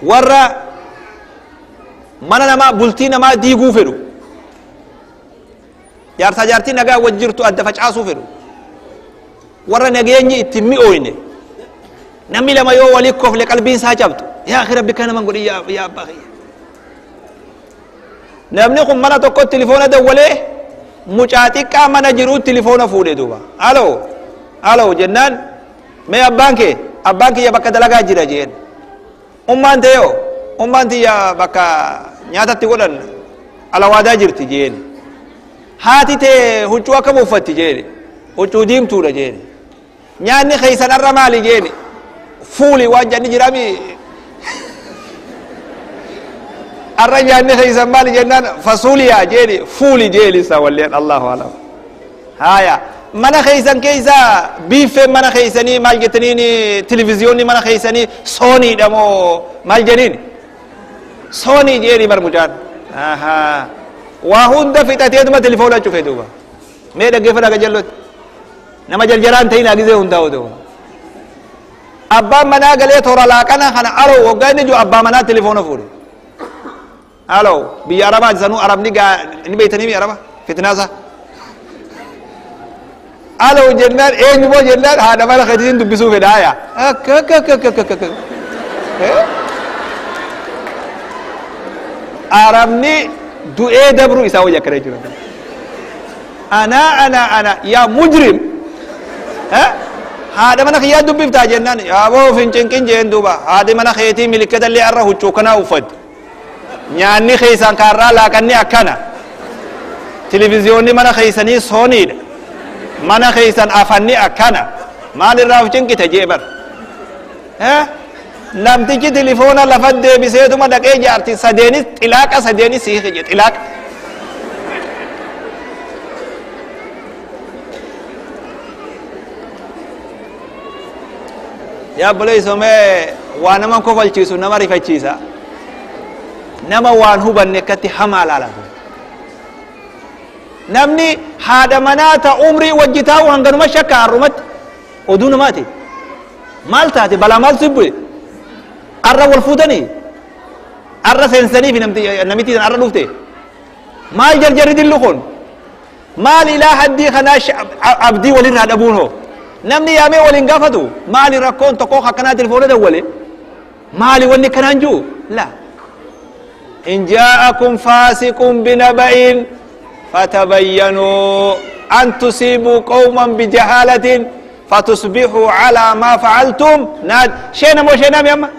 Warra mana namaa bultii namaa diiguu fedhu, jaarsaa jaartii nagaa wajji jirtu adda facaasuu fedhu, warra nageenyi itti mi'ooyne, namni lama yoo walii kofle qalbiin isaa cabdu, yaa akhi rabbi kana naman godhin, yaa abbaa kiyya. Namni kun mana tokkotti tilifoona dawwalee mucaa xiqqaa mana jiruu tilifoona fuudhe. Duuba alo alo jennaan, mee abbaan kee? Abbaan kiyya bakka dalagaa jira jeen. Ummaan teeyoo? Ummaan tiyya bakka nyaatatti godhan alawaadaa jirti jeen. Haati tee huccuu akkam uffatti jeen. Huccuu diimtuudha jeen. Nyaanni keeysan arra maali jeen. Fuuli waan janni jirami. Arra nyaanni keeysan maali jennaan, fasuuliyaa jeeni, fuuli jeeni isa walleen. Allahu alam. Haya, mana keeysan keeysa biiffeen mana keeysanii maal jettaniin? Televiziyoonni mana keeysanii sooniidha moo maal jeniin? Soonii jeeni. Bar mucaan waa hunda fixateetuma telefoona cufe. Duuba mee dhaggeeffadha qajallotti, nama jarjaraan ta'in agizee hundaa'u. Duuba abbaan manaa galee toora laaqana kana alo waggaa inni jiru abbaa manaa telefoona fuudhe. Alo, biyya arabaa sanuu arabni gaa ni beeytanii, araba fitnaasa. Alo jennaan, eenyu moo jennaan, haadha mana keetiin dubbisuu fedha. Haya, akka akka akka akka akka akka arabni du'ee dabru isaa wayya akkana jechuudha. Ana ana ana yaa mujrim, haadha mana kiyyaa dubbiftaa jennaan, yaaboo fincinqin jeen. Duuba haadhi mana keetii milikkata illee arra huccuu kanaa uffatti, nyaanni keessaan kaarraa laaqanni akkana, televiziyoonni mana keeysanii sooniidha, mana keeysan afanni akkana, maal irraa of cinqite jee. Bar namtichi tilifoona lafa deebiseetuma dhaqee jaarti sadeenis xilaaqa sadeenis siike jee, xilaaqa. Yaa obboleessoo, mee waa nama kofalchiisu, nama rifachiisa, nama waan hubanne akkatti hamaa laalatu. Namni haadha manaa ta umrii wajji taa'u hanganuma shakka. Har'umatti oduu namaati maal taate, balaa maal si bu'e, arra wal fuutanii, arra seensanii fi namitti arra dhufte, maal jarjarri dillu kun maal? Ilaa haddii kanaa abdii walirraa dhabuun hoo namni yaamee waliin gaafatu maali? Rakkoon tokko akkanaa telefoona dawwale maali wanni akkanaan jiru? La in jaa'akum faasiqun binaba'in fatabayyanuu an tusiibuu qawman bijahaalatin fatusbixuu calaa maa facaltum naad. Sheena moo sheenaami amma?